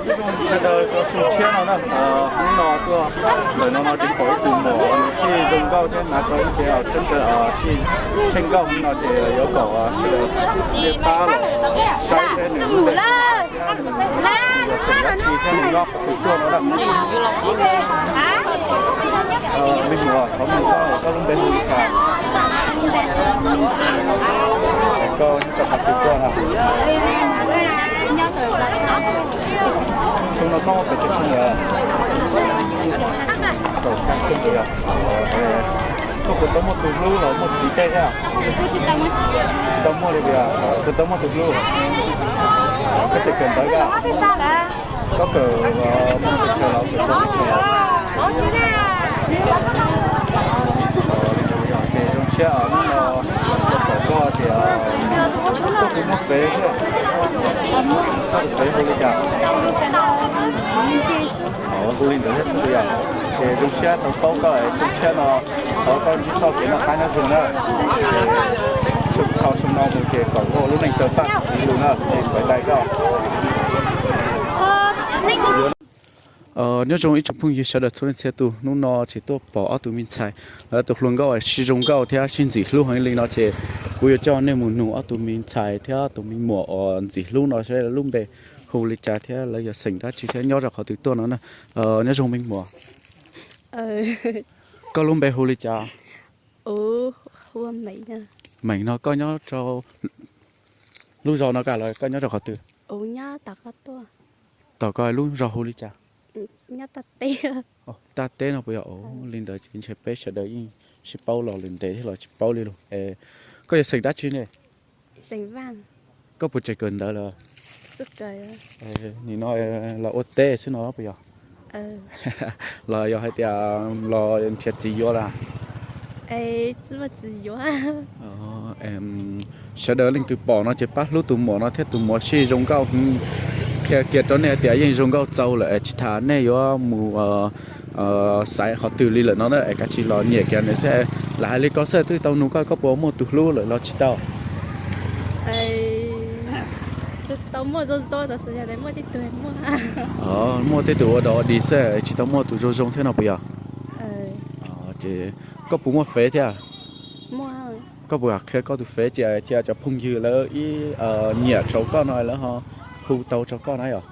Sawv daws rau xyoo tshiab no na, hnub no tuaj ntawm no no tseem pom ib tug muam sij zoo nkauj thiab hnav tau ib ce thab sij tsheej nkauj no ces yuav kom sawv daws pab los saib seb nws lub npe hu li cas thiab nws yog xeem dab tsi thiab nws nyob qhov twg tuaj no na. Me muam, thov mus koj, koj lub npe hu li cas? Koj nyob rau qhov twg tuaj no? Xyoo no koj muaj pes tsawg xyoo lawm? Kaum xya xyoo lawm. Koj puas tau muaj tus hlub los muaj txiv tej thiab? Tsis tau muaj li tias, puas tau muaj tus hlub? Koj tseem kawm ntawv koj? Koj kawm, muaj tus kawm los kawm txog teb chaws? Ces zoo siab hnub no pom koj tias koj puas muaj fev thiab? Koj tus fev hu li cas? Hu li ntawd thiab xwb yom. Ces zoo siab tau paub koj, xyoo tshiab no thov koj ntsib txoj kev noj qab nyob zoo na. Xyoo thaum xyoo no mus ces kom ua lub neej tawg paj txiv lus na, ces pawv dai koj. Nyob zoo ib tsoom phooj ywg sawv daws txhua leej txhia tus, hnub no ces tuaj pom ob tug me ntxhais, lawv tus hluas nkauj sib zoo nkauj thiab sib ntxim hlub heev li no ces kuv yuav coj nej mus nug ob tug me ntxhais thiab tus me muam uas ntxim hlub no seb lub npe hu li cas thiab lawv yog xeem dab tsi thiab nyob rau qhov twg tuaj no na. Nyob zoo me muam. Koj lub npe hu li cas? Meem no koj nyob rau lub zos no koj los koj nyob rau qhov twg? Tom koj lub zos hu li cas? Taj teb no puas yog? Li ntawd ces ntshe peb sawv daws yeej sib paub los lawm ntev thiab los tsis paub li lus. Koj yog xeem dab tsi ne? Koj puas tseem kawm ntawv lawm? Nim no los ua teb xwb no puas yog? Los yog hais tias los nrhiav txiv yuav lawm? Sawv daws leej twg pom no ces pab hlub tus muam no thiab, tus muam sij zoo nkauj heev. Qhia kiag rau nej tias yeej zoo nkauj txaus lawm es tsis tas nej yuav mus xaiv qhov twg li lawm no na, es kav tsij los nyiam kiag nws xwb. Lam hais li ko xwb, twb tau nug koj, koj puas muaj tus hlub lawm los tsis tau? Muaj tej tus ua dog ua dig xwb, tsis tau muaj tus zoo zoo thiab no puas yog? Ces koj puas muaj fev thiab? Koj puas kam qhia koj tus fev cia, cia cov phooj ywg lawv ib nyiam rau koj no lawv ho hu tau rau koj na yom?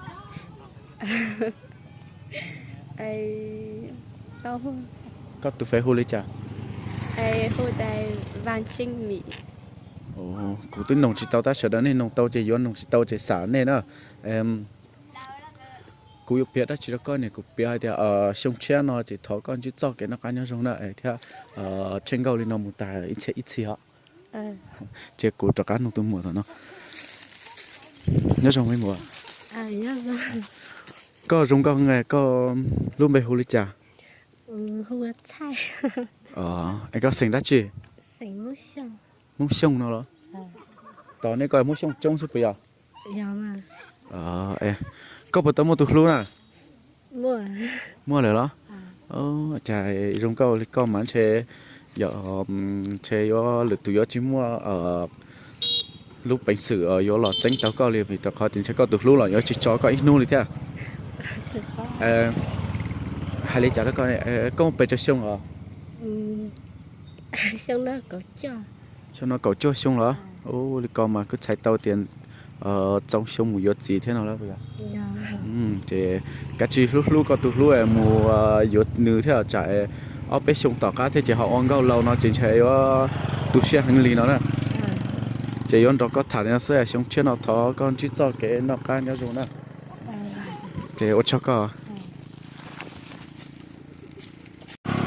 Koj tus fev hu li cas? Kuv twb nug tsis tau tab sawv daws nej nug tau ces yuav nug tsis tau ces xam nej na. Kuv yuav piav dab tsi rau koj ne? Kuv piav hais tias xyoo tshiab no ces thov koj ntsib txoj kev noj qab nyob zoo na thiab tsheej nkauj li no mus tag ib txhia ib txhis os. Ces kuv rov qab nug tus muam tom no. Nyob zoo me muam. Koj zoo nkauj, koj lub npe hu li cas? Es koj xeem dab tsi? Hmoob Xyooj no los? Tos nej koj Hmoob Xyooj coob xwb puas yog? Koj puas tau muaj tus hlub na? Muaj lawm los? Cas zoo nkauj li koj mas ntshe, ntshe yuav lwm tus yuav tsis muaj lub peev xwm yuav los txeeb tau koj li, vim rau qhov tias ntshe koj tus hlub los yuav tsis tso koj ib hnub li thiab. Hais li cas rau koj, koj muaj pes tsawg xyoo os? Xyoo no kaum cuaj xyoo los? Ua li ko mas kuj txhais tau tias txaus xyoo mus yuav txiv thiab no lawm puas yog? Ces kav tsij hlub hlub koj tus hlub mus yuav nws thiab, tsam ob peb xyoo tom qab thiab ces ho ua nkauj laus no ces ntshe yuav tu siab heev li no na. Ces yuav nrog koj tham li no xwb, xyoo tshiab no thov koj ntsib txoj kev noj qab nyob zoo na. Ces ua tsaug koj.